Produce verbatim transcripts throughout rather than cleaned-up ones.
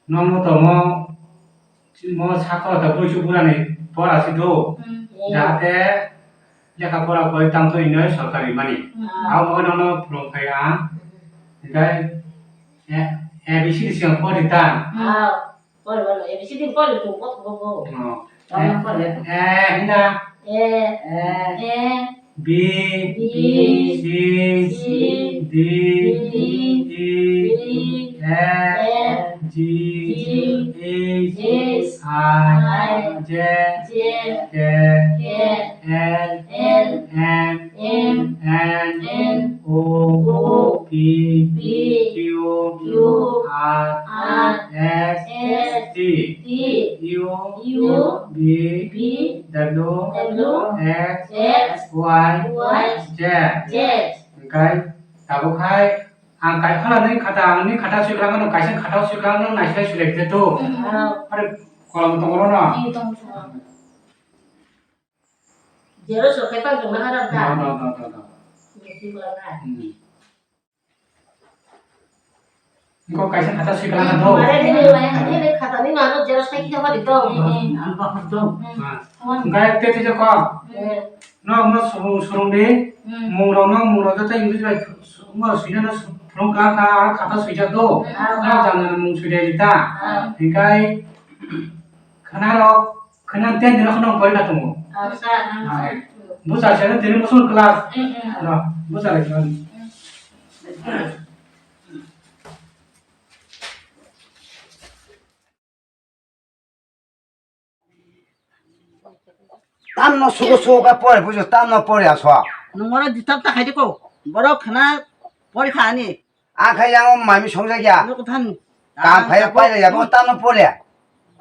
Nono tongmo, mo sakha ta buisu burani pora si do. Hmm. Jahate lekha pora koi tang to ino sorkari mani. Hmm. Abo bagwi nono phwrwng kha ya. Hinkhe A, A B C D siyang pori ta. Hmm. Pori, pori, A B C D pori, chwng kok, kok, kok. Oh. Tamo pori. A, A, hina. A. A. A. B. B. C. C. D. D. E. E. F. F. G. G. H. H. I. I. J. J. K. K. L. L. M. M. N. N. O. O. P. P. Q. Q. R. R. S. S. T. T. U. U. V. V. W. W. X. X. Y. Y. Z. Z. Hinkhe tabuk hai ang kaikha nini khata, ang nini khata swikwlangno, kaisa khata swikwlangno naisai swilaikhe to. Hmm. Are kolom tongo no? Ee, tong, tong. Zero so khe tang tongma haram ta. No, no, no, no, no. Bisi ko na. Hmm. Engko kaisa khata swikwlangno do. Mare dini lai, dini khata ni nano zero sai kita bari do. Hmm, hmm. Ang bahar do. Hmm. Ma. Engkai te tija ko. Hmm. No, no, surung, surung di. Hmm. Mung rok no, mung rok joto English bai, no, swina no, phwrwng ka, ka, khata swijak do. Hmm. No, jang jang mung swijak di ta. Hmm. Engkai khana rok. Khana ten dino khana pori kha tongo. Ah, sa, ah, ah, sa. Busa se tini musul class. Mm, mm. Ro, busa le. Tamno sugo sugo ka pore bujo, tamno pore aso. Nungora disturb ta khaidi ko. Borok khana pori kha ani. Ang khe yang o mami songjak ya. Ano kwthan. Kam phai pai ya, bo tamo pore.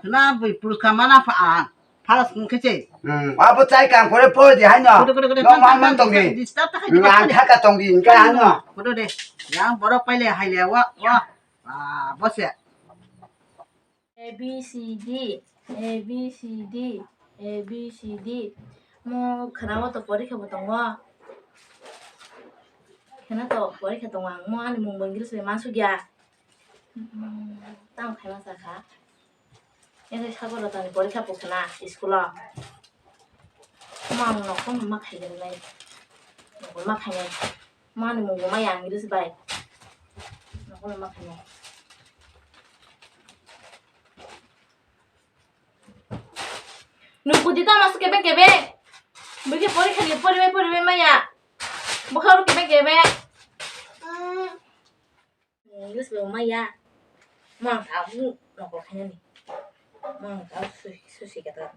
Khna bui pulka mana pha, ah, phalas kung khe se. Hmm, abo chai kam kore pore di haino. Kore, kore, kore, no man man tong di. Disturb ta khai. Ang thaka tong di, engkai haino. Kore de. Yang borok pai le hai le wa, wa. Ah, bo se. A B C D, A B C D, A B C D. Mo khana o to porikha bo tongo. Khana to porikha tongo ang. Mo ani mung bo English bai mansukya. Hmm, tamo khaima sakha. Ese sagoro tani porikha bo khana school o. Mo ang nokhorno ma khainai. Nokhorno ma khainai. Mani mung bo maya English bai. Nokhorno ma khainai. Nung kudi tamo se kebeng kebeng. Bwkhe porikha ni poribai poribai maya. Bwkha oro kebeng kebeng. English bo maya. Mo ang tabuk nokol khainani. Mo ang tabuk susi kata.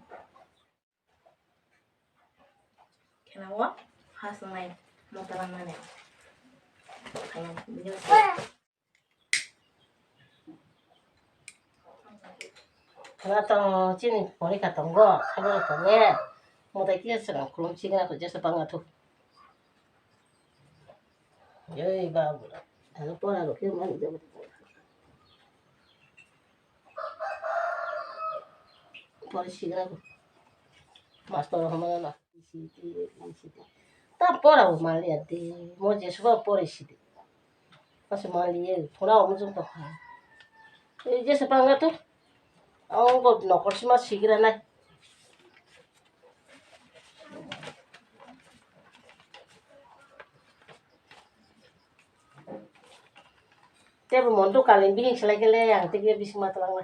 Khena o first nai mota lang mane. Khena to chini porikha tongo, saboro tongo. Motai kisa swnam khulum chigna to jesa bangma thu. Ei babu, ano pora rok khe mani jabo. Pore sigra ko. Master rok hamya na. Ta pora bo mali ade. Mo je suba pore sidi. Mas mali ye. Thora mo jong to kha. Ei je sepang ga tu. Ang go nokol sima sigra nai. Tebo monto kalin bihing selai kele yang tege bising matlang na.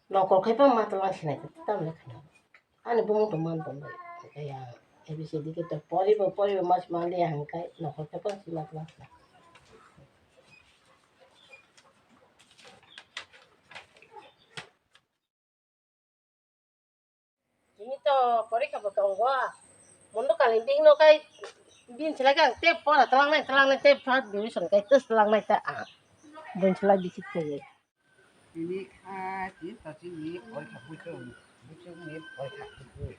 Nokol khai pa matlang sinai ta tam le khana. Ani bumung to man tong bai. Kaya A B C D ke to pori bo pori bo mas mali yang kai nokol khai pa si matlang sinai. Tini to porikha bo tongo. Mondo kali bihik no kai bin selai kang te pora talang nai talang nai te first division kai tes talang nai ta a. Bin selai bisi te. Tini kha tini to tini porikha buchung buchung ni porikha buchung.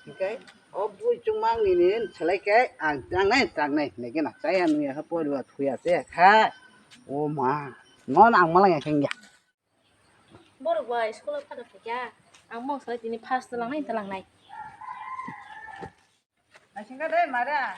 Tikai o buchung mang ni ni selai kai ang tang nai tang nai nege na chaya nuya ha pori wa thuya te kha. O ma non ang malang ya kengya. Borok ba school o phano phaikha, ang mung salai tini first talangnai talangnai. Naisingkha de mara.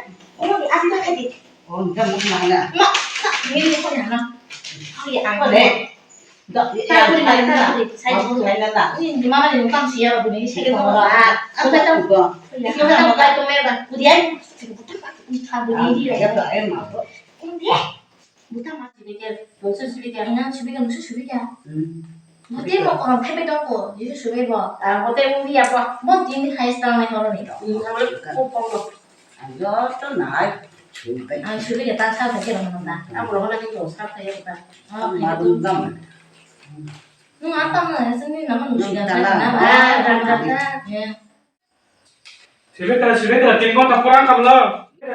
Omo ni asli khai di. Oh, nda muk na na. Ma, ma, mili ko na na. Ai ang. Ko de. Do, ya, ta ko ni na na. Sai ko na na. Ni mama ni mukang siya ko ni sai ko. Ah, ang ka ta ko. Ni ka ta ko me ba. Ku dia. Ka bu di di. Ya to ai ma ko. Ku dia. Buta ma sibe ke, bosu sibe ke. Ina sibe ke, musu sibe ke. Hmm. Bote mo korom phebe dong ko, jisu sibe bo. Ah, bote umi ya bo. Bo tini hai stang nai horo ni. Hmm, amo ko pong no. Ayo to nai. Sibe. Ai sibe ke ta sa ke ro na. Amo ro na ke to sa ke ta. Ah, ma dum dam. Nung apa mo, sini nama nung siga ta na. Ah, ta ta. Ya. Sibika, sibika, tin ghonta pura wngkha bwlo?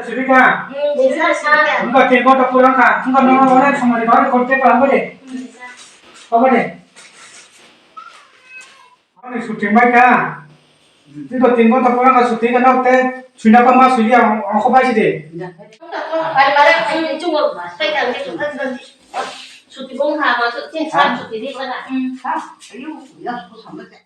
Sibika. Wngkha tin ghonta pura wngkha. Wngkha nono onek somoni bagwi contact khlangbai de. Obo de. Ani shooting bai kha. Twi ko tin ghonta pora ka suti ka nok te suina pa ma suya ongkho bai si de. Bare bare chungo tai kan ke suti bong ha ma suti sa suti ni mana. Ha, ayo, ya ko samna.